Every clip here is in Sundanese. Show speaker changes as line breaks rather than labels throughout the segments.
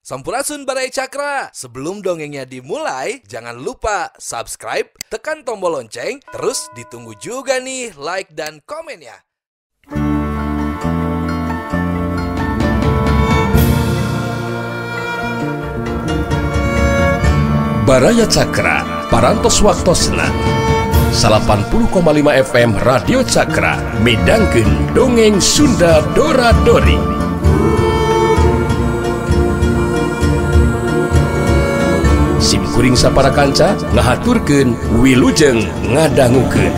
Sampurasun Baraya Cakra. Sebelum dongengnya dimulai, jangan lupa subscribe, tekan tombol lonceng, terus ditunggu juga nih like dan komennya.
Baraya Cakra, Parantos Waktosna 80,5 FM Radio Cakra, midangkeun dongeng Sunda Dora Dori. Sim kuring sapara kanca ngahaturkeun wilujeng ngadangukeun.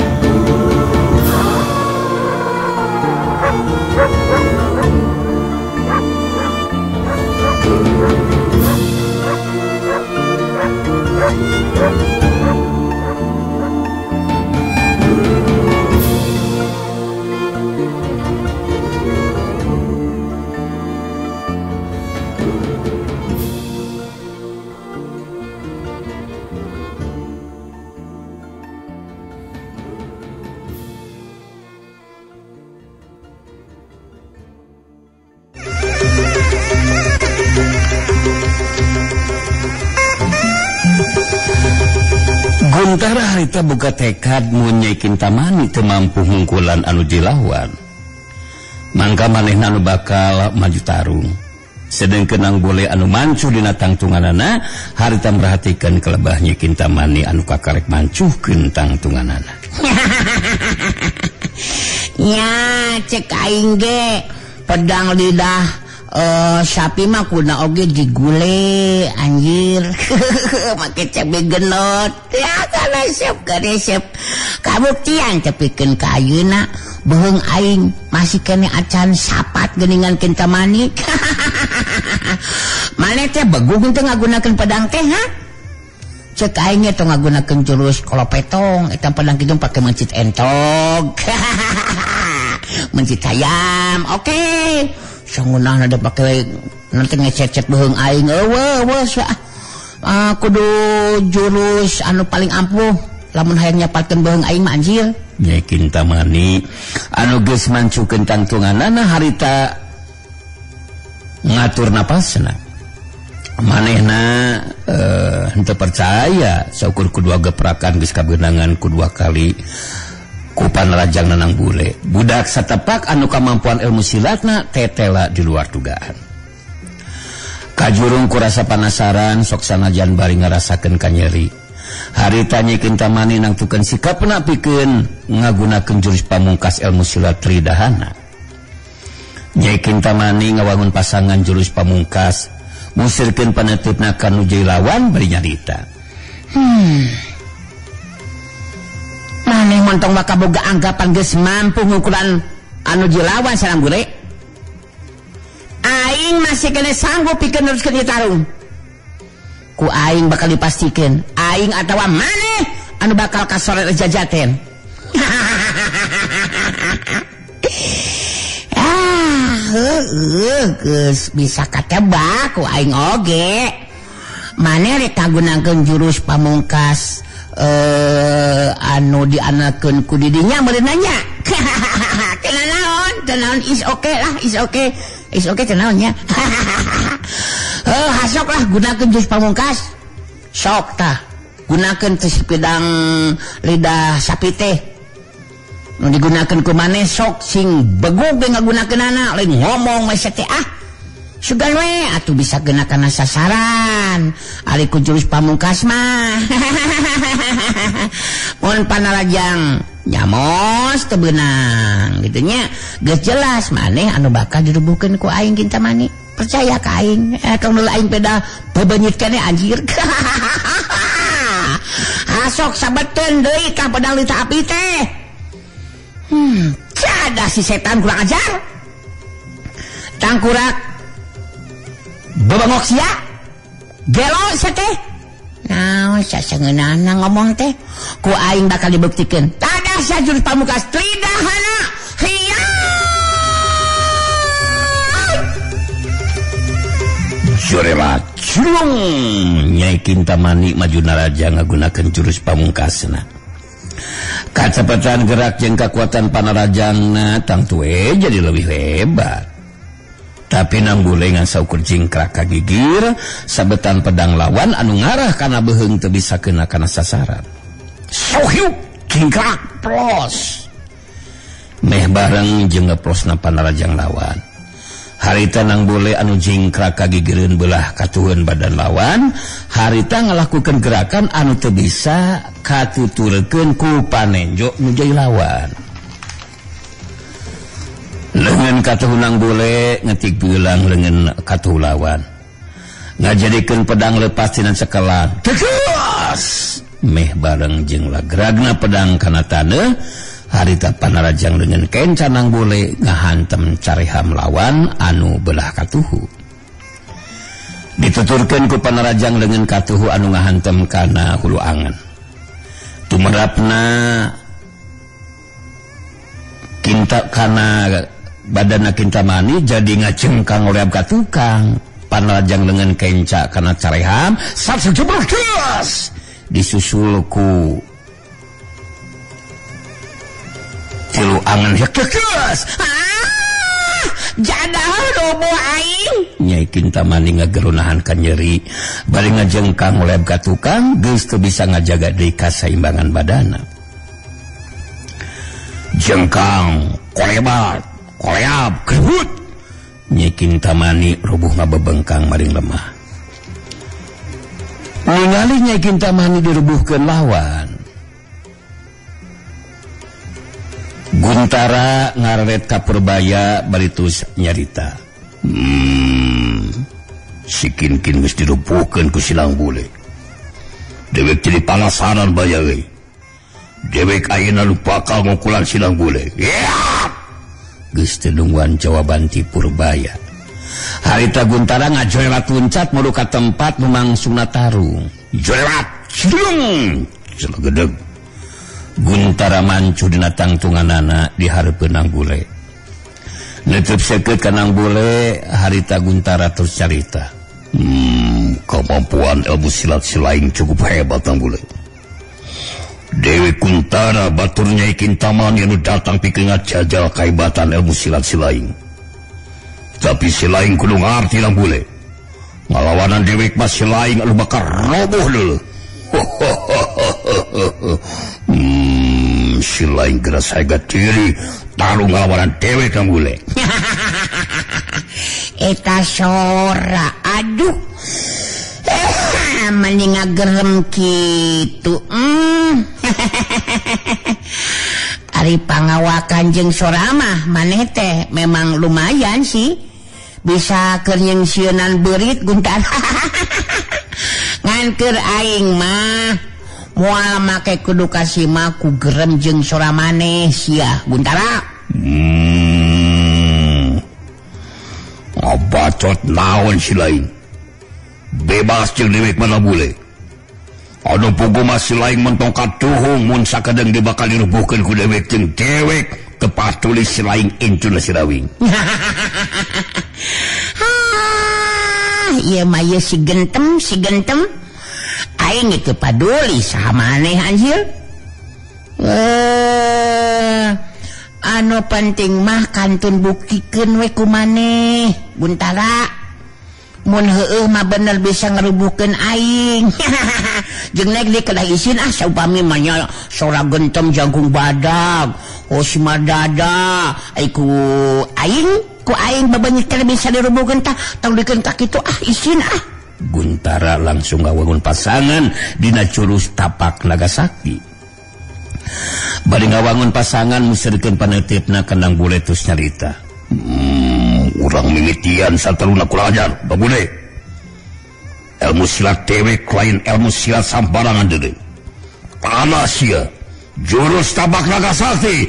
Guntara harita buka tekad mun Nyai Kintamani teu mampu hungkulan anu dilawan. Mangka manehna anu bakal maju tarung. Sedengkeun Nang Bule anu mancuh dina tangtunganana, harita merhatikeun kelebah Nyai Kintamani anu kakarek mancuhkeun tangtunganana.
Nya cek aing ge pedang lidah sapi mah kuna oge digule anjir. Make cabe genot ya kana resep resep kabuktian tepikeun ka ayeuna beuheung aing masih kene acan sapat geuningan Kintamani. Maneh teh begug teh ngagunakeun pedang teh ha? Cek aing teh ngagunakeun jurus kolopetong eta pedang kitu pake mencit entog. Mencit hayam oke. Okay. Sangunahna da pake nanti ngecet-cet beuheung aing eueuh eueuh kudu jurus anu paling ampuh lamun hayang nyapatkeun beuheung aing mah anjir.
Nyai Kintamani anu geus mancukeun tangtunganana harita ngatur napasna. Manehna henteu percaya saukur ku dua geprakan geus kabeunangan ku dua kali kupan rajang Nanang Bule. Budak satepak anu kamampuan ilmu silatna tetela di luar dugaan. Kajurung kurasa panasaran sok sanajan bari ngarasakeun kanyeri. Harita Nyai Kintamani nangtukeun sikapna pikeun ngagunakeun jurus pamungkas ilmu silat Tridahana. Nyai Kintamani ngawangun pasangan jurus pamungkas musirkeun panetipna ka nu jadi lawan bari nyarita.
Maneh montong maka boga anggapan geus mampu ngukuran anu jilawan sareng gure. Aing masih kene sanggup pikeun neruskeun ieu tarung. Ku aing bakal dipastikeun aing atawa maneh anu bakal kasoret jajaten. Ah, geus bisa katebak ku aing oge. Maneh rek kagunakeun jurus pamungkas anu dianakeun ku didinya meureun nanya. Teu naon, teu naon is okay lah, is okay. Is okay teu naon nya. Heuh, hasok lah gunakeun jurus pamungkas. Sok tah, gunakeun teh pedang lidah sapi teh. Nu digunakeun ku maneh sok sing begug ge ngagunakeunana, lain ngomong we teh ah. Sugan we atuh bisa kena kana sasaran ari ku jurus pamungkas mah. Mun panarajang nyamos teu beunang kitu nya geus jelas maneh anu bakal dirubuhkeun ku aing Kintamani. Percaya ka aing tong deuleu aing peda bebenyit keneh anjir. Hasok sabeteun deui ka pedang lita api teh. Cadah si setan kurang ajar. Tangkurak bebengok sia gelo sia teh. Naon sasengeunana ngomong teh ku aing bakal dibuktikeun tadah sia jurus pamungkas Tridahana. Hiya
Jorelat curung. Nyai Kintamani maju naraja ngagunakeun jurus pamungkasna. Kacepetan gerak jeung kakuatan panarajangna tangtu we jadi leuwih hebat. Tapi Nang Bule ngan saukur jingkrak kagigir sabetan pedang lawan anu ngarah kana beuheung teu bisa kena kana sasaran. Sohiuk jingkrak plos. Meh bareng jeung ngeplosna panarajang lawan. Harita Nang Bule anu jingkrak kagigireun belah katuheun badan lawan, harita ngalakukeun gerakan anu teu bisa katuturkeun ku panenjo nu jadi lawan. Lengan katuhu Nang Bule ngetik belang lengan katuhu lawan. Ngajadikeun pedang lepas tina cekelan. Tegas! Meh bareng jeung lagragna pedang kana taneuh, harita panarajang lengan kenca Nang Bule ngahantem careham lawan anu belah katuhu. Dituturkeun ku panarajang lengan katuhu anu ngahantem kana hulu angen. Tumerapna kinta kana badana Kintamani jadi ngacengkang oleh ka tukang. Panarajang lengan kenca kana careham satu jebruk geus disusul ku tilu angen geus.
Ah, jadah roboh aing.
Nyai Kintamani ngagerunahan ka nyeri bari ngajengkang oleh ka tukang geus teu bisa ngajaga deui kasaimbangan badana. Jengkang kolebat koleab kebut. Nyai Kintamani rubuh ngabebengkang maring lemah. Ningali Nyai Kintamani dirubuhkeun lawan, Guntara ngaret ka Purbaya baritus nyarita.
Si Kinkin geus dirubuhkeun ku si Nang Bule. Dewek jadi panasaran baya euy. Dewek ayeuna nu bakal ngukulan si Nang Bule. Yeah!
Geus teu nungguan jawaban ti Purbaya. Harita Guntara ngajoelat luncat meru ka tempat nu mangsungna tarung.
Joelat cilung celegedeg.
Guntara mancu dina tangtunganana di hareupeun Nang Bule. Neuteub seukeut ka Nang Bule, harita Guntara terus carita.
Kemampuan ilmu silat si lain cukup hebat Nang Bule. Dewi Kuntara batur Nyai Kintamani anu datang pikeun ngajajal kahebatan ilmu silat si lain. Tapi si lain kudu ngarti Nang Bule. Ngalawanan dewek mah si lain anu bakal roboh dulu. Si lain geus hegat diri tarung ngalawanan dewek Nang Bule.
Eta sora aduh. Mending ngagerem kitu. Ari pangawakan jeung sora mah maneh teh memang lumayan sih. Bisa keur nyengsieunan beurit Guntara. Ngan keur aing mah moal make kudu kasima ku gerem jeung sora maneh sia Guntara.
Ngabacot naon si lain. Bebas jeung dewek mana bule. Anu pugu mah si lain mentong katuhung mun sakedeung di bakal dirubuhkeun ku dewek jeung dewek tepatuli si lain incuna si rawing.
Ah, ieu mah ieu si gentem, si gentem. Aing teu paduli saha maneh anjir. Anu penting mah kantun buktikeun we ku maneh, Guntara. Mun heueuh mah bener bisa ngerubuhkeun aing. Jeung naik di kedah isin ah saupami mah nya sora gentem jangkung badag, oh si madada, ai ku aing babenyit teh bisa dirubuhkeun tah, tong dikeun ka kitu ah isin ah.
Guntara langsung ngawangun pasangan dina curus tapak naga sakti. Bari ngawangun pasangan muserikeun panetipna ka Nang Bule tus nyarita.
Urang mimitian sateruna kurang ajar, Babule. Ilmu silat dewek lain ilmu silat sambarangan deui. Tanah sia, jurus tabak naga sakti.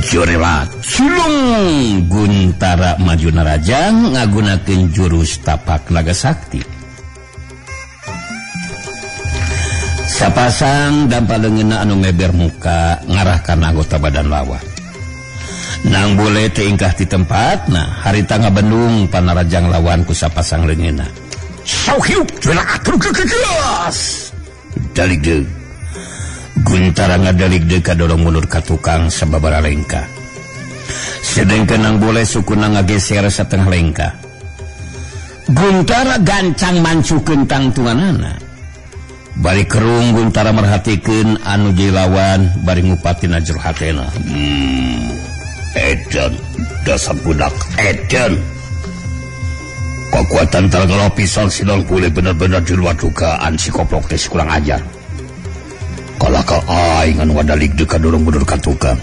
Jorelat cilung Guntara maju narajang ngagunakeun jurus tapak naga sakti. Sapasang dampa leungeunna anu ngeber muka ngarahkan anggota badan lawan. Nang Bule teu ingkah ti tempatna, harita ngabendung panarajang lawan ku sapasang leungeunna.
Sauhiuk jelak atur kekeas. Daligdeug.
Guntara ngadalik deui kadorong mundur ka tukang sababaraha lengkah. Sedengkeun Nang Bule sukuna ngageser satengah lengkah. Guntara gancang mancukeun tangtunganana. Bari kerung Guntara merhatikeun anu jadi lawan bari ngupatina jero hatena.
Edan dasar budak edan. Kekuatan talaga lapisan sidang pulih bener-bener di luar dugaan si koplok teh si kurang ajar. Kalah ka aing anu ngadalik deui kadorong mundur ka tukang.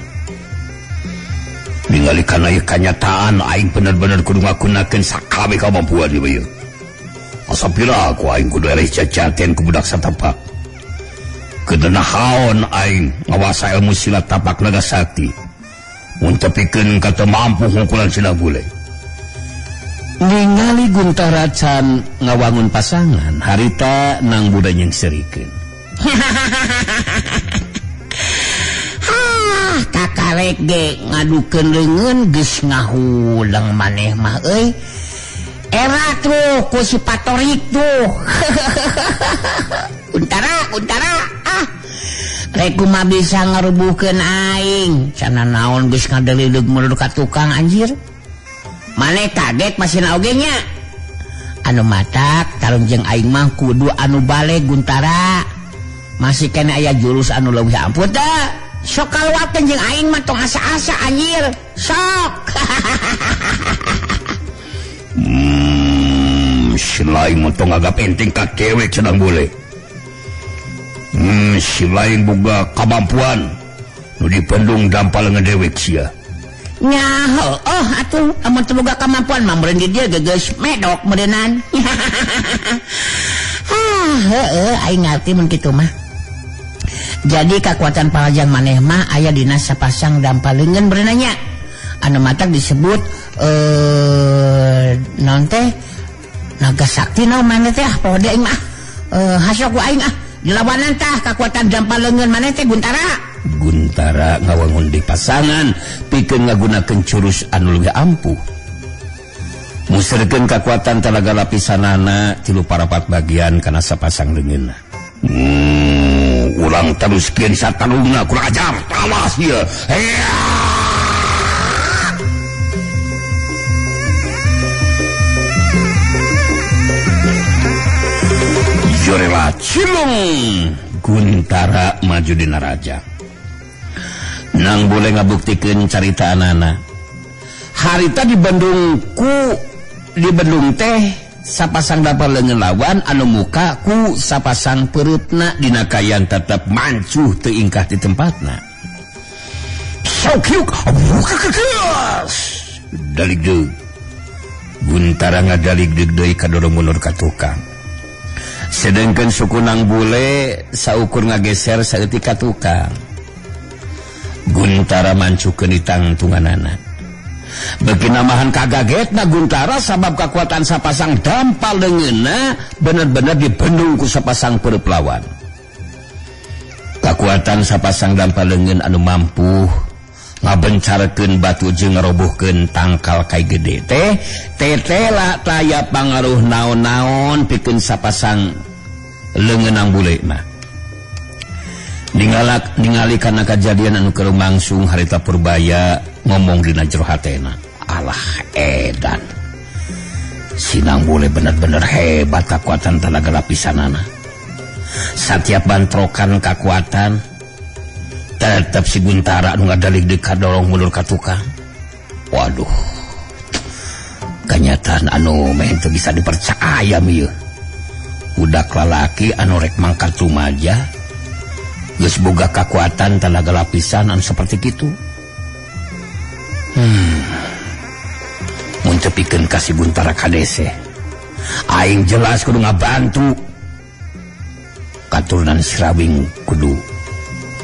Ningali kana ieu kanyataan aing bener-bener kudu ngagunakeun sakabeh kamampuan ieu. Asa pira ku aing kudu eleh cacaten ku budak satapak. Keuna haon aing ngawasa ilmu silat tapak naga sakti. Mun tepikeun ka teu mampu ngungkulan Sinang Bule.
Ningali Guntara can ngawangun pasangan harita Nang Bule nyengserikeun.
Hah, kakarek ge ngadukeun leungeun geus ngahuleng maneh mah euy. Era tuh ku si Patorik tuh. Untara, Untara, ah. Rek kumaha bisa ngarubuhkeun aing. Cenah naon geus ngadelideug mundur ka tukang anjir. Maneh kaget masih oge nya. Anu matak tarung jeung aing mah kudu anu balik Guntara. Masih kene aya jurus anu leuwih ampuh teh. Sok kaluakeun jeung aing mah tong asa-asa anjir. Sok.
Si lain mah tong agak penting ka dewek sedang boleh. Si lain boga kamampuan nu dipendung dampal leungeun dewek sia.
Nyaho, oh atuh amun teu boga kamampuan mah meureun di dieu geus medok meureunnan. Ah, heueuh aing ngarti mun kitu mah. Jadi kekuatan palajang maneh mah aya dina sapasang dampal leungeun meureunna nya. Anu matak disebut naon teh naga sakti naon maneh teh ah poho deui aing mah. Hasok ku aing ah dilawanan tah kekuatan dampal leungeun maneh teh Guntara.
Guntara ngawangun di pasangan pikeun ngagunakeun jurus anu leuwih ampuh. Muserkeun kakuatan talaga lapisanana tilu parapat bagian kana sapasang leungeunna.
Urang teruskeun satalungna kurang ajar tawas ieu.
Jorela cilung Guntara maju dina raja. Nang boleh ngabuktikeun carita anana. Harita di Bandung ku di Bandung teh sapasang dapat leungeun lawan anu muka ku sapasang pereutna dina kayan tetep mancuh teu ingkah di tempatna.
Sok yuk. Dalik deug.
Guntara ngadalig deug deui kadorong mundur ka tukang. Sedengkeun suku Nang Bule saukur ngageser saeutik ka tukang. Guntara mancukeun ditangtunganana. Beuki namahan kagagetna Guntara sabab kakuatan sapasang dampal leungeunna bener-bener dibendung ku sapasang peureub lawan. Kakuatan sapasang dampal leungeun anu mampu ngabencarkeun batu jeung ngarobohkeun tangkal kai gede teh tetela taya pangaruh naon-naon pikeun sapasang leungeun Nang Bule mah. Ningalak ningali kana kajadian anu keur langsung harita Purbaya ngomong dina jero hatena. Alah edan. Si Nang Bule bener-bener hebat kakuatan tenaga lapisanana. Satiap bantrokan kakuatan tetep si Guntara anu ngadalik deui kadorong mundur ka tukang. Waduh. Kanyataan anu meh teu bisa dipercaya ieu. Budak lalaki anu rek mangkat rumaja geus boga kakuatan tenaga lapisan anu seperti kitu. Mun tepikeun ka si Guntara kadese. Aing jelas kudu ngabantu. Katurunan Sirawing kudu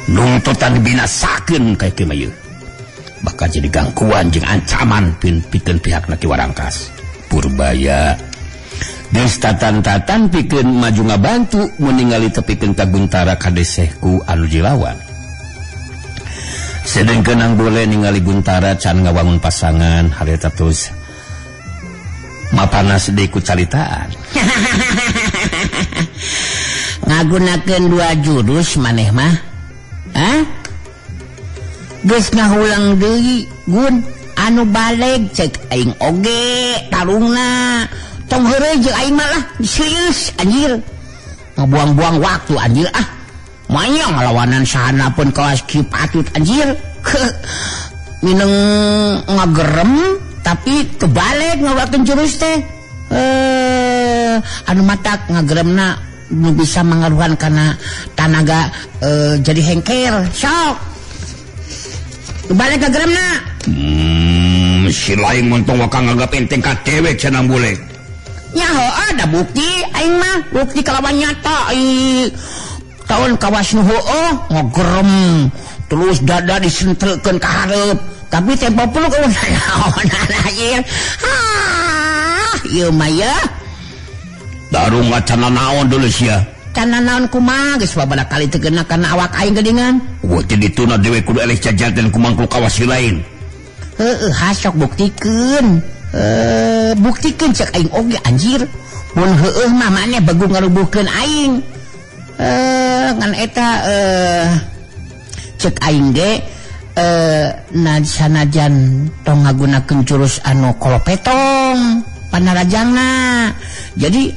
nungtutan dibinasakeun ka kieu mah ieu. Bakal jadi gangguan jeung ancaman pikeun pihak Ki Warangkas. Purbaya geus tatan-tatan pikeun maju ngabantu mun ningali tepikeun ka Guntara kadeseh ku anu jilawan. Sedengkeun Nang Bule ningali Guntara can ngawangun pasangan harita terus mapanas deui ku caritaan.
Ngagunakeun dua jurus maneh mah Hah? Geus ngahulang deui Gun anu baleg cek aing oge tarungna. Tong heureuy jeung aing mah lah serius anjir. Ngabuang-buang waktu anjir ah. Maya ngalawanan sahana pun kelas kieu patut anjir. Mineng ngagerem tapi kebalik ngawakeun jurus teh. Anu matak ngageremna nu bisa mangaruhan kana tanaga jadi hengker. Sok. Kebalik ngageremna.
Si lain montong wakang nganggap enteng ka dewek cenah bule.
Nya heueuh ada bukti aing mah, bukti kalawan nyata. Tahun kawas nu heueuh ngagerem terus dada disentelkeun ka hareup. Tapi tempo peluk eueuh naon anjir. Ah, ieu mah ya.
Darung ngacana naon dulu sia.
Cana naon kumaha geus babada kali teu kena kana awak aing geuningan.
Wah teh dituna dewek kudu eleh jajaten ku mangkul kawas si lain.
Heueuh hasok buktikeun. Buktikeun cek aing oge anjir. Mun heueuh mah maneh begu ngarubuhkeun aing. Ngan eta cek aing ge sanajan tong ngagunakeun jurus anu kolopetong panarajangna. Jadi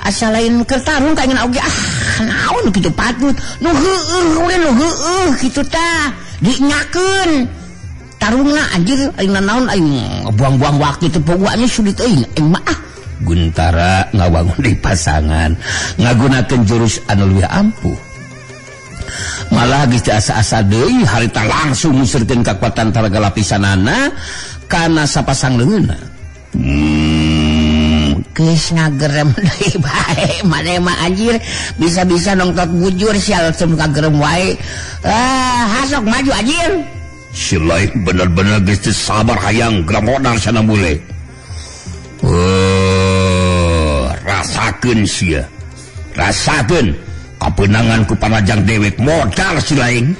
asa lain keur tarung ka aing oge ah naon kitu patut. Nu heueuh we nu heueuh kitu tah dinyakeun. Tarungna anjir aing naon aing buang-buang waktu teu pogoannya sulit euy aing mah ah.
Guntara ngawangun di pasangan ngagunakeun jurus anu leuwih ampuh. Malah geus teu asa-asa deui harita langsung ngusurkeun kakuatan taraga lapisanana kana sapasang leungeunna.
Geus ngagerem deui bae maneh mah anjir bisa-bisa nongtot bujur sial langsung ngagerem wae. Ah hasok maju anjir.
Si lain bener-bener geus teu sabar hayang gramodar sana bule. Rasakeun sia. Rasakeun kapeunangan ku panajang dewek modal si lain.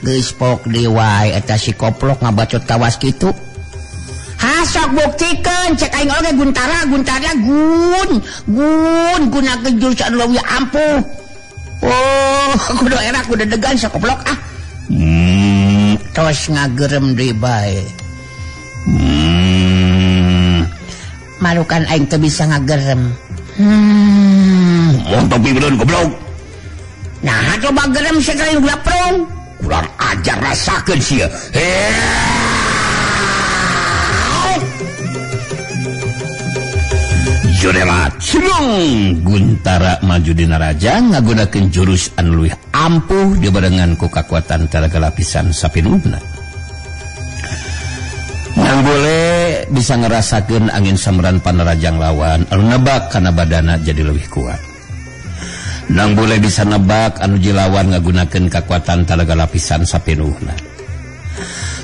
Geus pok deui wae eta si koplok ngabacot kawas kitu. Hasok buktikeun cek aing oge Guntara Guntara gun gun gunakeun jurus anu leuwih ampuh. Oh, kudu era kudu degan si koplok ah. Tos ngagerem deui bae. Marukan aing teu bisa ngagerem.
Montong pibeun goblok.
Nah, coba gerem sekali gaprong.
Kurang ajar rasakeun sia.
Jurela cilung Guntara maju dina rajang ngagunakeun jurus anu leuwih ampuh dibarengan ku kakuatan talaga lapisan sapinuhna. Nang boleh bisa ngerasakeun angin samran panarajang lawan anu nebak kana badana jadi leuwih kuat. Nang boleh bisa nebak anu jilawan ngagunakeun kakuatan talaga lapisan sapinuhna.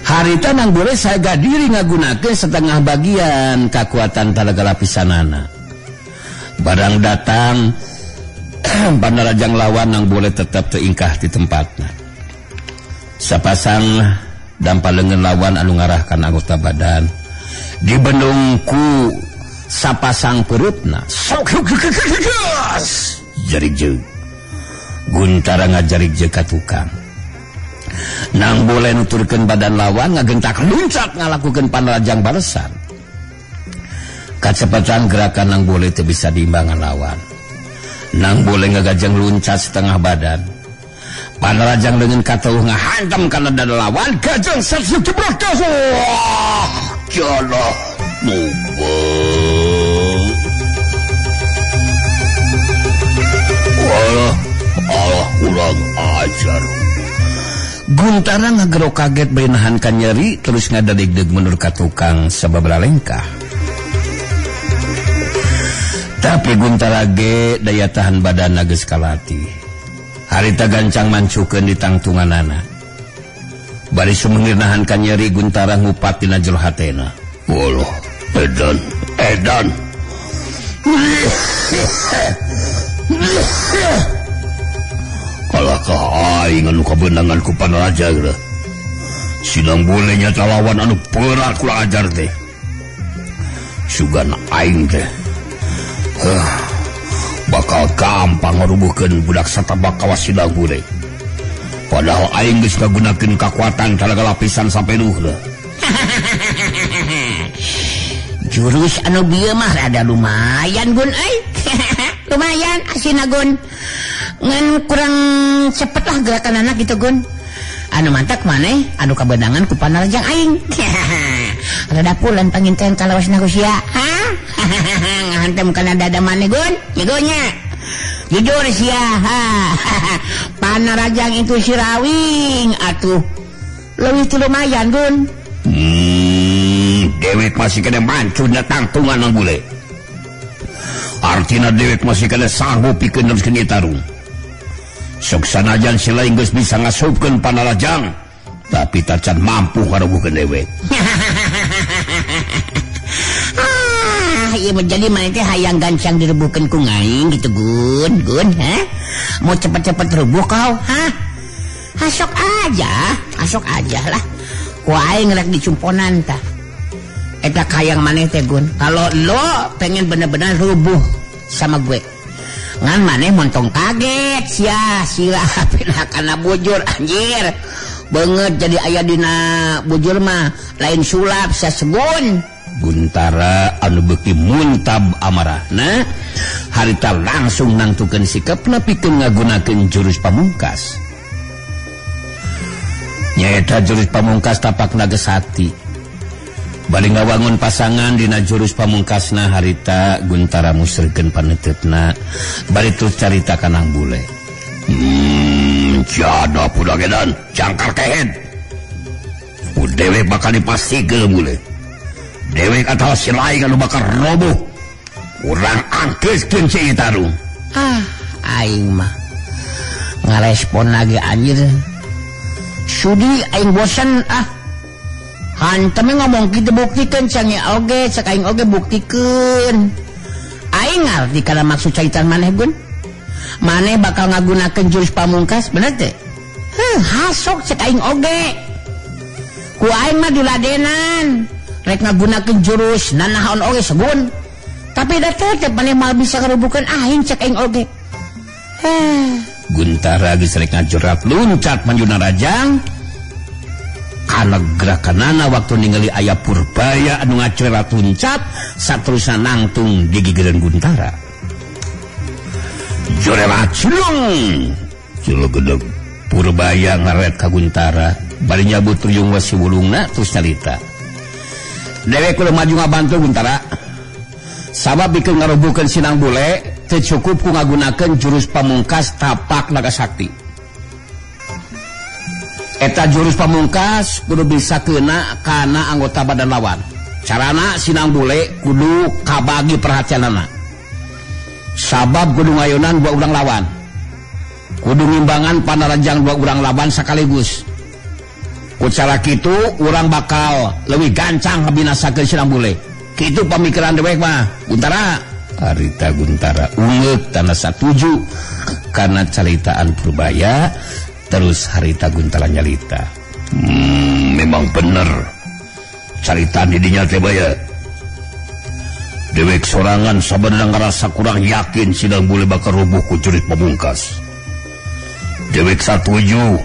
Harita nang boleh saga diri ngagunakeun setengah bagian kakuatan talaga lapisanana. Barang datang panarajang lawan nang boleh tetap teingkah di tempatna. Sapasang dampa leungeun lawan anu ngarahkan anggota badan dibendung ku sapasang perutna. Jarik jeung Guntara ngajarik jeung ka tukang. Nang boleh nuturkeun badan lawan ngagentak luncat ngalakukeun panarajang balesan. Kacepatan gerakan nang boleh teu bisa diimbangan lawan. Nang boleh ngagajeng luncat setengah badan. Panarajang leungeun katuh ngahantam kana dada lawan gajeng satsu jebrok wah jalah mubeng.
Alah, alah kurang ajar.
Guntara ngagero kaget bari nahan ka nyeri terus ngadadegdeg mundur ka tukang sababaraha lengkah. Tapi Guntara ge daya tahan badanna geus kalatih. Harita gancang mancukeun di tangtunganana. Bari sumengir nahan ka nyeri Guntara ngupat dina jero hatena.
Walah, edan, edan. Kalahkah aing anu kabeunangan ku panaraja geura. Sidang boleh nyata lawan anu perat kurang ajar teh. Sugan aing teh. Bakal gampang ngarubuhkeun budak satabak kawas sidang bule. Padahal aing geus ngagunakeun kakuatan talaga lapisan sampai duhna.
Jurus anu bieu mah rada lumayan Gun euy. Lumayan asina Gun. Ngan kurang cepet lah gerakan anak gitu Gun. Anu mantak maneh anu kabeunangan ku panarajang aing. Rada pulan panginten kalawasna ku sia. Ha? Ngahantem kana dada maneh Gun. Nyegonya. Jujur sia. Panarajang itu sirawing atuh. Leuwih ti lumayan Gun.
Dewek masih kena mancuna tangtungan nang bule. Artina dewek masih kena sanggup pikeun neruskeun ieu tarung. Sok sanajan si lain geus bisa ngasupkeun panarajang, tapi tacan mampu ngarubuhkeun dewek.
Ah, ieu mah jadi maneh teh hayang gancang direbuhkeun ku aing gitu Gun, Gun, ha? Mau cepet-cepet rubuh kau, ha? Asok aja lah. Ku aing rek dicumponan tah. Eta kayang maneh teh Gun. Kalau lo pengen bener-bener rubuh sama gue, ngan maneh montong kaget sia sila pindah kana bujur anjir. Banget jadi aya dina bujur mah lain sulap sasegun.
Guntara anu beuki muntab amarahna harita langsung nangtukeun sikapna pikeun ngagunakeun jurus pamungkas. Nyaeta jurus pamungkas tapak naga sakti. Bari ngawangun pasangan dina jurus pamungkasna harita Guntara musreurkeun paneuteup-na bari terus carita ka Nang Bule.
Jada budak edan jangkar kehed. Ku dewek bakal dipastikeun bule. Dewek atawa si lain anu bakal roboh. Urang angkeuskeun si tarung.
Ah, aing mah ngarespon lagi anjir. Sudi aing bosen ah. Hantemnya ngomong gitu buktikan canggih oge, cek aing oge buktikeun. Aing ngarti kana maksud caitan maneh Gun. Maneh bakal ngagunakeun jurus pamungkas, bener teh? Heuh, hasok cek aing oge. Ku aing mah diladenan. Rek ngagunakeun jurus nanaon oge segun. Tapi da teh maneh moal bisa ngarubuhkeun aing cek aing oge. Heh.
Guntara geus rek ngajorat luncat manjuna rajang. Kana gerakanana waktu ningali aya Purbaya anu ngacorat luncat saterusna nangtung digigireun Guntara.
Jorelat cilung. Cilung gedeg.
Purbaya ngaret ka Guntara bari nyabut ruyung wasi wulungna terus nyarita. Dewek kudu maju ngabantu Guntara. Sabab bikeun ngarubuhkeun Sinang Bule teu cukup ku ngagunakeun jurus pamungkas tapak naga sakti. Eta jurus pamungkas kudu bisa kena kana anggota badan lawan. Carana Sinang Bule kudu kabagi perhatianana. Sabab kudu ngayonan dua urang lawan. Kudu ngimbangan panarajang dua urang lawan sekaligus. Ku cara kitu urang bakal leuwih gancang ngabinasakeun Sinang Bule. Kitu pamikiran dewek mah Guntara. Harita Guntara ungeuk tanda satuju karena caritaan Purbaya. Terus harita Guntara nyalita.
Memang bener caritaan didinya teh baya. Dewek sorangan sabenerna ngarasa kurang yakin Sinang Bule bakal rubuh ku jurus pamungkas. Dewek satuju.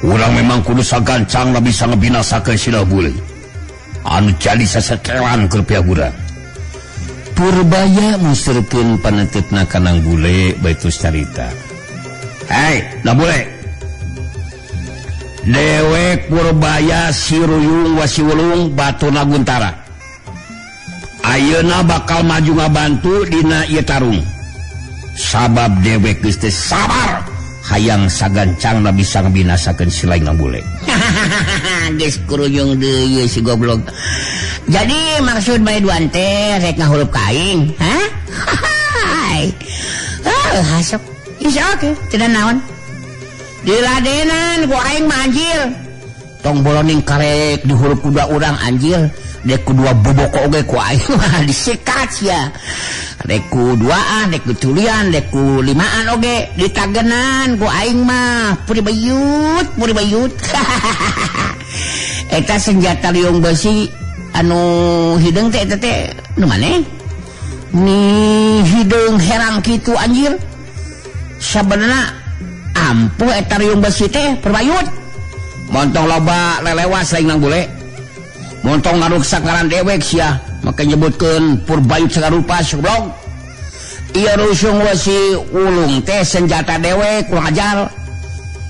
Urang memang kudu sagancang lah bisa ngebinasakeun Sinang Bule. Anu jadi sasetelan keur pihak urang.
Purbaya musreurkeun paneuteup-na ka Nang Bule bari terus carita.
Hei, Nang Bule. Dewek Purbaya Siruyung Wasiwulung Batuna Guntara. Ayeuna bakal maju ngabantu dina ieu tarung. Sabab dewek geus teu sabar hayang sagancangna bisa ngabinasakeun si lain Nang Bule.
Geus kuruyung deui si goblok. Jadi maksud bae duan teh rek ngahurup ka aing, ha? Hai. Oh, hasuk. Insya oke, tidak naon. Diladenan ku aing mah anjir. Tong boloning karek dihurup ku dua urang anjir. Dek ku dua boboko oge ku aing mah disikat sia. Dek ku duaan, dek ku tulian, dek ku limaan oge ditagenan ku aing mah. Puri bayut, puri bayut. Eta senjata liung besi anu hideung teh eta teh nu maneh? Ni hideung herang kitu anjir. Sabenerna Ampuh eta ruyung besi teh Purbayut. Montong loba lelewas lain nang bule. Montong ngaruksak ngaran dewek sia, make nyebutkeun Purbayut sagarupa goblok. Ieu rusung wesi ulung teh senjata dewek kurang ajar.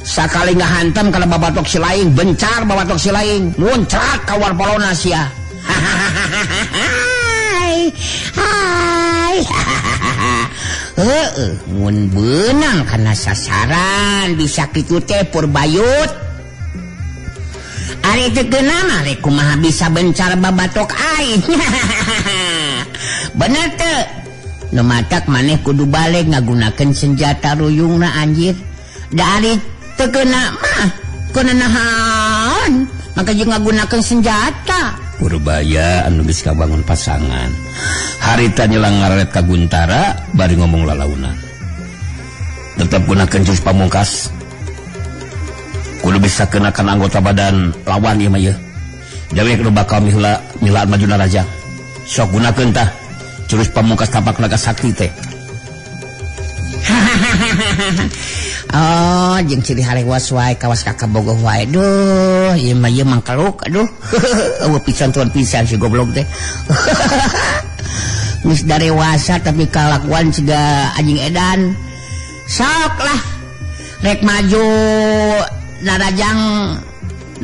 Sakali ngahantem kana babatok si laing, bencar babatok si laing, muncrat ka warpalona sia. Hai. Hai. Heeh, mun beunang kana sasaran bisa kitu teh Purbayut. Ari teu keuna mah rek kumaha bisa bencar babatok aing. Bener teu? Nu matak maneh kudu balik ngagunakeun senjata ruyungna anjir. Da ari teu keuna mah kudu nahan, maka jeung ngagunakeun senjata.
Purbaya anu geus kabangun pasangan. Harita nyelang ngaret ka Guntara bari ngomong lalaunan. Tetep gunakeun jurus pamungkas. Kudu bisa kenakan anggota badan lawan ieu mah ieu. Dewek nu bakal mihla milaan maju narajang. Sok gunakeun tah jurus pamungkas tapak naga sakti teh.
Oh, jeung ciri halewas wae kawas ka kabogoh wae. Duh, ieu mah ieu mangkeluk aduh. Eueuh pisan tuan pisan si goblok teh. Geus darewasa tapi kalakuan siga anjing edan. Sok lah. Rek maju narajang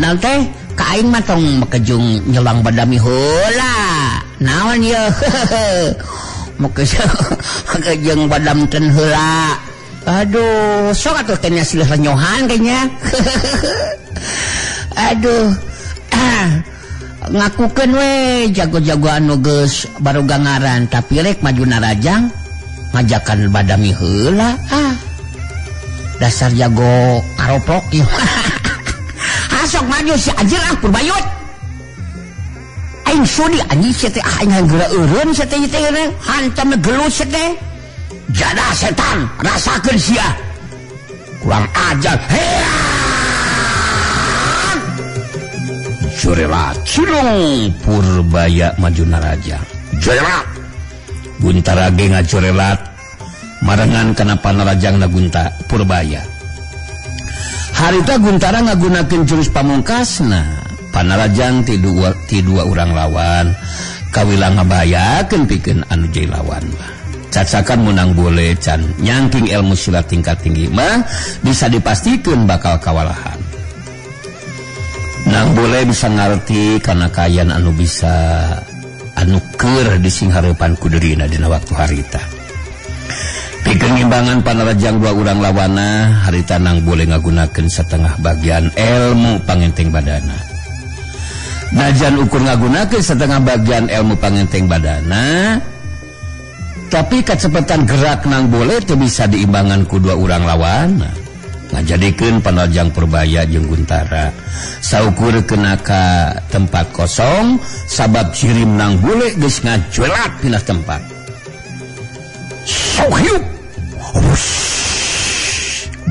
naon teh ka aing mah tong mekejung nyelang badami heula. Naon ieu? Mekejung badam ten heula. Aduh, sok atuh teh nya silih renyohan kayaknya. Aduh. Ngakukeun we jago-jago anu geus baruga ngaran tapi rek maju narajang ngajakan badami heula. Ah. Dasar jago karoprok ieu. Sok maju si anjir ah Purbayut. Aing sudi anjing sia teh aing geura eureun sia teh teh hantam gelut sia teh.
Jadah setan, rasakeun sia. Kurang ajar. Hean! Jorelat cilung Purbaya maju narajang. Jorelat. Guntara ge ngajorelat marengan kana panarajangna Gunta Purbaya. Harita Guntara ngagunakeun jurus pamungkasna. Panarajang ti dua urang lawan kawilang ngabahayakeun pikeun anu jadi lawan mah. Cacakan menang boleh can nyangking ilmu silat tingkat tinggi mah bisa dipastikan bakal kawalahan. Nang boleh bisa ngarti karena kayan anu bisa anu keur disinghareupan ku dirina dina waktu harita. Pikeun ngimbangan panarajang dua urang lawana harita nang boleh ngagunakeun setengah bagian ilmu pangenteng badana. Najan ukur ngagunakeun setengah bagian ilmu pangenteng badana, tapi kecepatan gerak nang boleh teu bisa diimbangan ku dua urang lawan. Ngajadikeun panarajang Purbaya jeung Guntara saukur kena ka tempat kosong sabab cirim nang boleh geus ngajuelat pindah tempat. Sok hiup.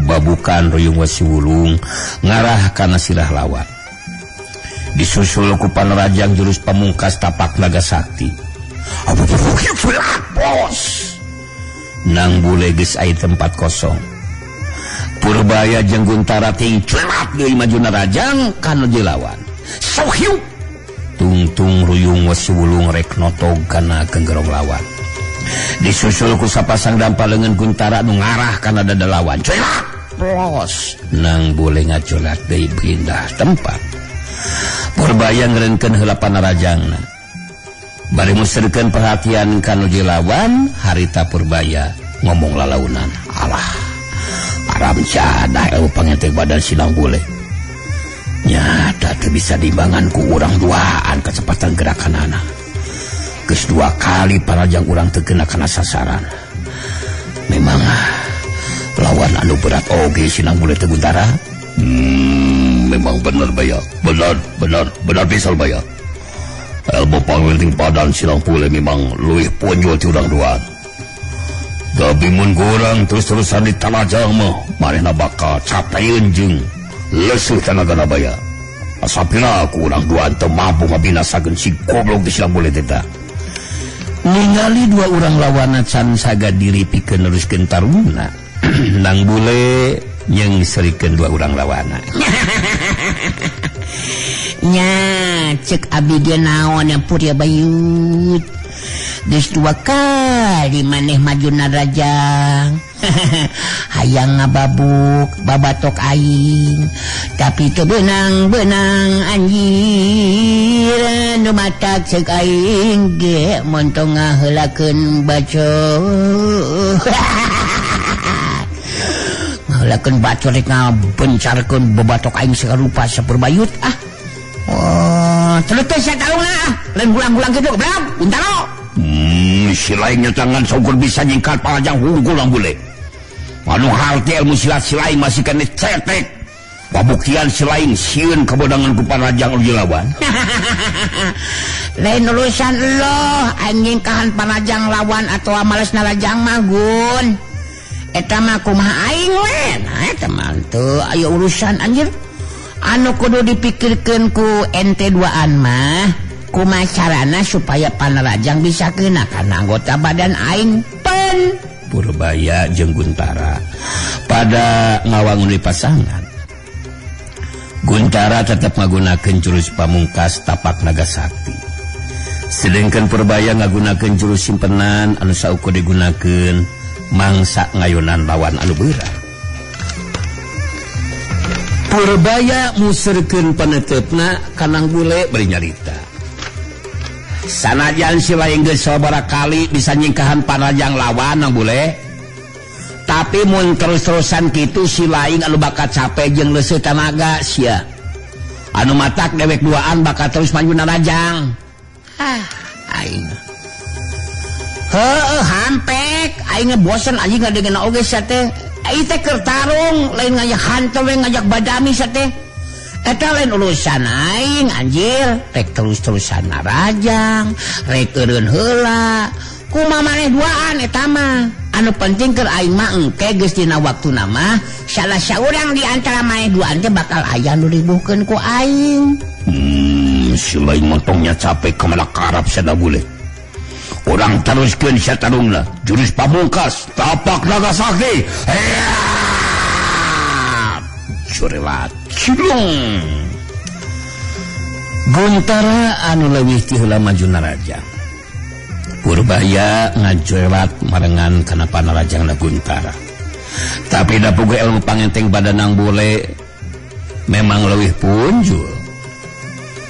Babukan ruyung wesi wulung ngarah kana sirah lawan. Disusul ku panarajang jurus pamungkas tapak naga sakti. Bos. Nang bule geus aya tempat kosong. Purbaya jeung Guntara ting celat deui maju narajang kana lawan. Sok hiup. Tungtung ruyung wesi wulung rek notog kana genggerong lawan. Disusul ku sapasang dampal leungeun Guntara nu ngarah kana dada lawan. Celat. Bos. Nang bule ngacolat deui pindah tempat. Purbaya ngeureunkeun heula panarajangna. Bari muserkeun perhatian ka nu lawan, harita Purbaya ngomong lalaunan. Alah, aram jadah ilmu pangentek badan silang bule. Nyata teu bisa diimbangan ku urang duaan kecepatan gerakanana. Geus dua kali parajang urang teu kena kana sasaran. Memang lawan anu berat oge silang bule teh Guntara. Memang benar baya. Benar, benar, benar bisa baya. Ilmu pangenting padan silang pule memang luwih ponjol ti urang duaan. Tapi mun kurang terus-terusan ditalajang mah manehna bakal capeun jeung leuseuh tanagana baya. Asapina ku urang duaan teu mampu ngabinasakeun si goblok di silang bule teh. Ningali dua urang lawana can saga diri pikeun neruskeun tarungna. Nang bule Jeung serikeun dua urang lawana.
Nya cek abi ge naon yang Purya Bayut. Geus dua kali maneh maju narajang. Hayang ngababuk babatok aing, tapi teu beunang-beunang anjir nu matak cek aing ge montong ngaheulakeun bacot. Ngaheulakeun bacot rek ngabencarkeun babatok aing sarupa sapurbayut ah. Oh, terus teh sia tarung ah, lain gulang-gulang kitu goblok, Guntara.
Si lainnya tangan saukur bisa nyingkat panjang hungkul lang bule. Anu harti ilmu silat si lain masih kena cetek. Pabuktian si lain sieun kebodangan ku Panrajang anu lawan.
Lain urusan loh, anjing kahan Panrajang lawan atau males narajang mah Gun. Eta mah kumaha aing we. Nah eta mah teu aya urusan anjir. Anu kudu dipikirkeun ku ente duaan mah kumaha carana supaya Panrajang bisa kena kana anggota badan aing pen.
Purbaya jeung Guntara pada ngawangun di pasangan. Guntara tetap ngagunakeun jurus pamungkas tapak naga sakti, sedangkan Purbaya ngagunakeun jurus simpenan anu saukur digunakeun mangsa ngayonan lawan anu beurang. Purbaya muserkeun paneuteup-na kanang bule bari nyarita. Sanajan si lain geus sabaraha kali bisa nyingkahan Panrajang lawan nang bule, tapi mun terus-terusan kitu si lain anu bakal capek jeung leuseut tanaga sia. Anu matak dewek duaan bakal terus maju narajang.
Ah, aing. Heueuh hampek, aing bosen anjing ngadengeun oge sia teh. Aing teh keur tarung, lain ngajak hantu we ngajak badami sia teh. Eta lain urusan aing anjir, rek terus-terusan narajang, rek eureun heula. Kumaha maneh duaan eta mah. Anu penting keur aing mah engke geus dina waktuna mah salah saurang di antara maneh duaan teh bakal aya nu ribuhkeun ku aing.
Si lain montongnya capek kamana karap sada bule. Urang teruskeun sia tarungna, jurus pamungkas tapak naga sakti. Surelat cilung.
Guntara anu leuwih ti heula maju narajang. Purbaya ngajolat marengan kana panarajangna Guntara. Tapi da puguh ilmu pangenteng badanang bule memang leuwih punjul.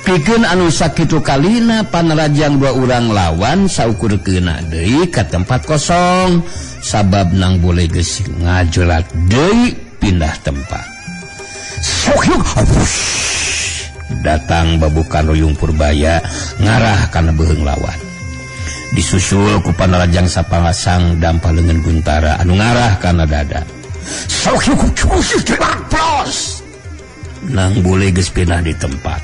Pikeun anu sakitu kalina panarajang dua urang lawan saukur keuna deui ka tempat kosong sabab nang bule geus ngajolat deui pindah tempat. Datang babukan ruyung Purbaya ngarah kana beuheung lawan. Disusul ku Panrajang sapalasang dampal leungeun Guntara anu ngarah kana dada. Nang bule geus pindah di tempat.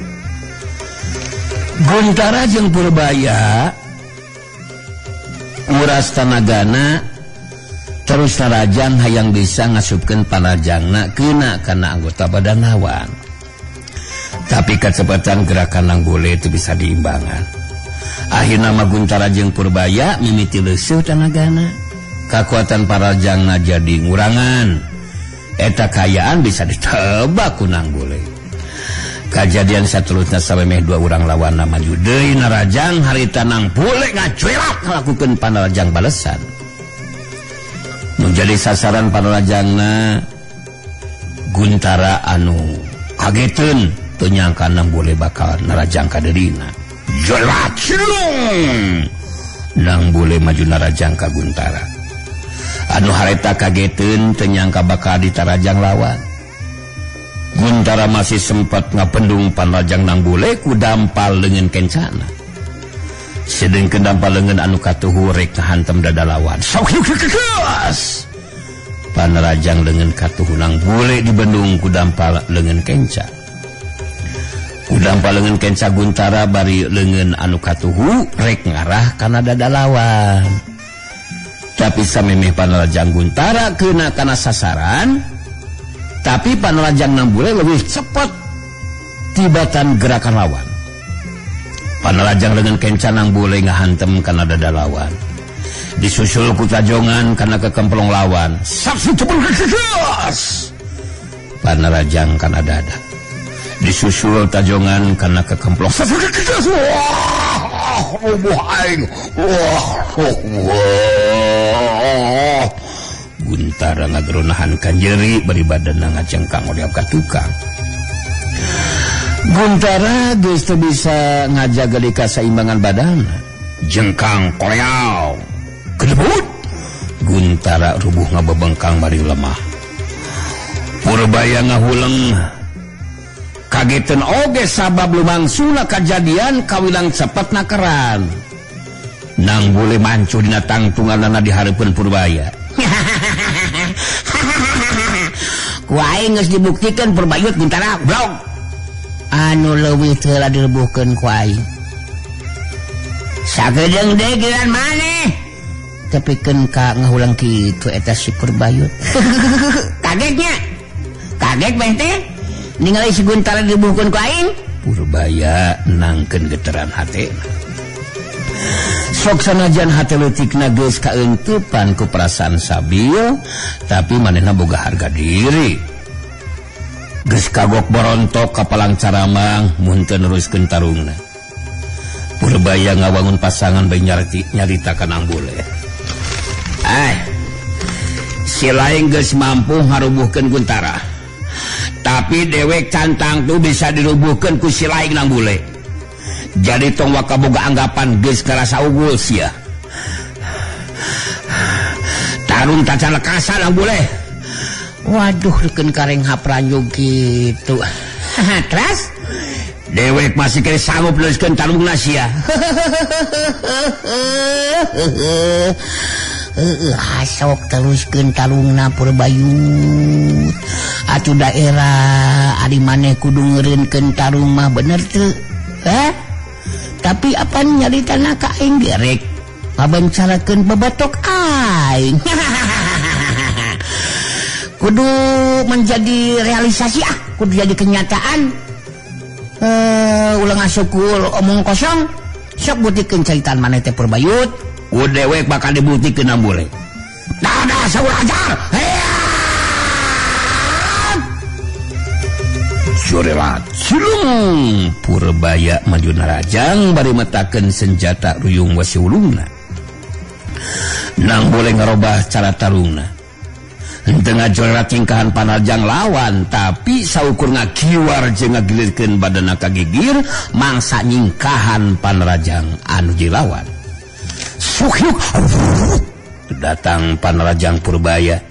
Guntara jeung Purbaya nguras tanagana terus narajang hayang bisa ngasupkeun panrajangna keuna kana anggota badan lawan. Tapi kecepatan gerakan nang bule itu bisa diimbangan. Akhirna mah Guntara jeung Purbaya mimiti leuseut tanagana. Kakuatan parajangna jadi ngurangan. Eta kayaan bisa ditebak ku nang bule. Kajadian saterusna samemeh dua urang lawanna maju deui narajang harita nang bule ngacuelat ngalakukeun panrajang balesan. Menjadi sasaran panrajangna Guntara anu kageteun teu nyangka nang bule bakal narajang ka dirina. Jelat cilung. Nang bule maju narajang ka Guntara. Anu hareta kageteun teu nyangka bakal ditarajang lawan. Guntara masih sempat ngapendung panrajang nang bule ku dampal leungeun kencana. Sedengkeun dampal leungeun anu katuhu rek ngahantem dada lawan. Panrajang leungeun katuhu nang bule dibendung ku dampal leungeun kenca. Ku dampal leungeun kenca Guntara bari leungeun anu katuhu rek ngarah kana dada lawan. Tapi samemeh panrajang Guntara keuna kana sasaran, tapi panrajang nang bule lebih cepat tibatan gerakan lawan. Panrajang leungeun kenca nang bule ngahantem kana dada lawan. Disusul ku tajongan kana kekemplong lawan. Panarajang kana dada. Disusul tajongan kana kekemplok. Wah, rubuh aing. Wah, wah. Guntara ngageronahan kanjeri bari badanna ngacengkang odeap ka tukang. Guntara geus teu bisa ngajaga di kasaimbangan badan. Jengkang koreau. Kedebut. Guntara rubuh ngabebengkang bari lemah. Purbaya ngahuleng. Kagetan oge sabab lumangsuna kajadian kawilang cepet nakeran. Nang boleh mancu dina tangtunganana di hareupeun Purbaya.
Ku aing geus dibuktikan Purbayut Guntara blog. Anu leuwih teu direbuhkeun ku aing. Sagedeung deui giliran maneh. Tepikeun ka ngahulang kitu eta si Purbayut. Kagetnya. Kaget meh teh. Ningali si Guntara direbuhkeun ku aing.
Purbaya nangkeun getaran hatena. Sok sanajan hate leutikna geus kaeungteupan ku perasaan sabil, tapi manehna boga harga diri. Geus kagok borontok ka palang caramang mun teu neruskeun tarungna. Purbaya ngawangun pasangan bae nyarita ka Nang Bule. Ai, si lain geus mampu ngarubuhkeun Guntara. Tapi dewek cantang tuh bisa dirubuhkeun ku si lain Nang Bule. Jadi tong waka boga anggapan geus karasa unggul sia. Tarung tacan lekasa Nang Bule.
Waduh, reukeun kareng hapranjug kitu. Terus
dewek masih kene sanggup neruskeun tarungna sia.
Asok teruskeun tarungna Purbayut. Atuh daerah ari maneh kudu ngeureunkeun tarung mah bener teu? Hah? Tapi apa nyaritana ka aing gerek ngabencarakeun babatok aing. Kudu menjadi realisasi ah, kudu jadi kenyataan. Ulah ngasukul omong kosong. Sok butikeun caritaan maneh teh Purbayut.
Ku dewek bakal dibutikeun Nang Bule. Dadah saur ajar. Jorelat cilung Purbaya maju narajang bari metakeun senjata ruyung wasi ulungna. Nang boleh ngarobah cara tarungna. Henteu ngajorelat tingkahan panarjang lawan, tapi saukur ngakiwar jeung ngagilirkeun badanna ka gigir mangsa nyingkahan panarjang anu dilawan. Suhyuk datang panarjang Purbaya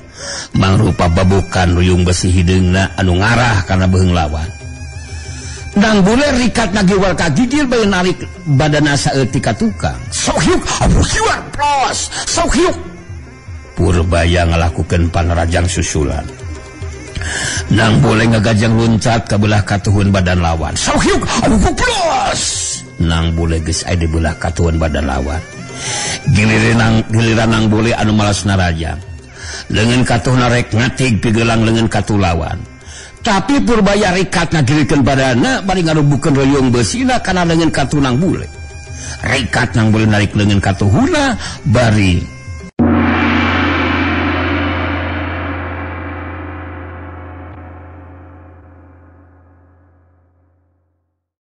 mangrupa babukan ruyung besi hideungna anu ngarah kana beheung lawan. Nang bule rikat ngagiwar ka gigir bae narik badanna saeutik ka tukang. Sohyuk kiwar plos sohyuk. Purbaya ngalakukeun panarajang susulan. Nang bule ngagajang luncat ka belah katuhun badan lawan. Sohyuk plos. Nang bule geus aya di belah katuhun badan lawan. Giliran nang bule anu malas narajang. Lengan katuh narek ngatig pigelang lengan katuh lawan. Tapi Purbaya rikat ngagilikeun badana bari ngarubukeun royong besina kana lengan katuh nang bule. Rikat nang bule narik lengan katuhuna bari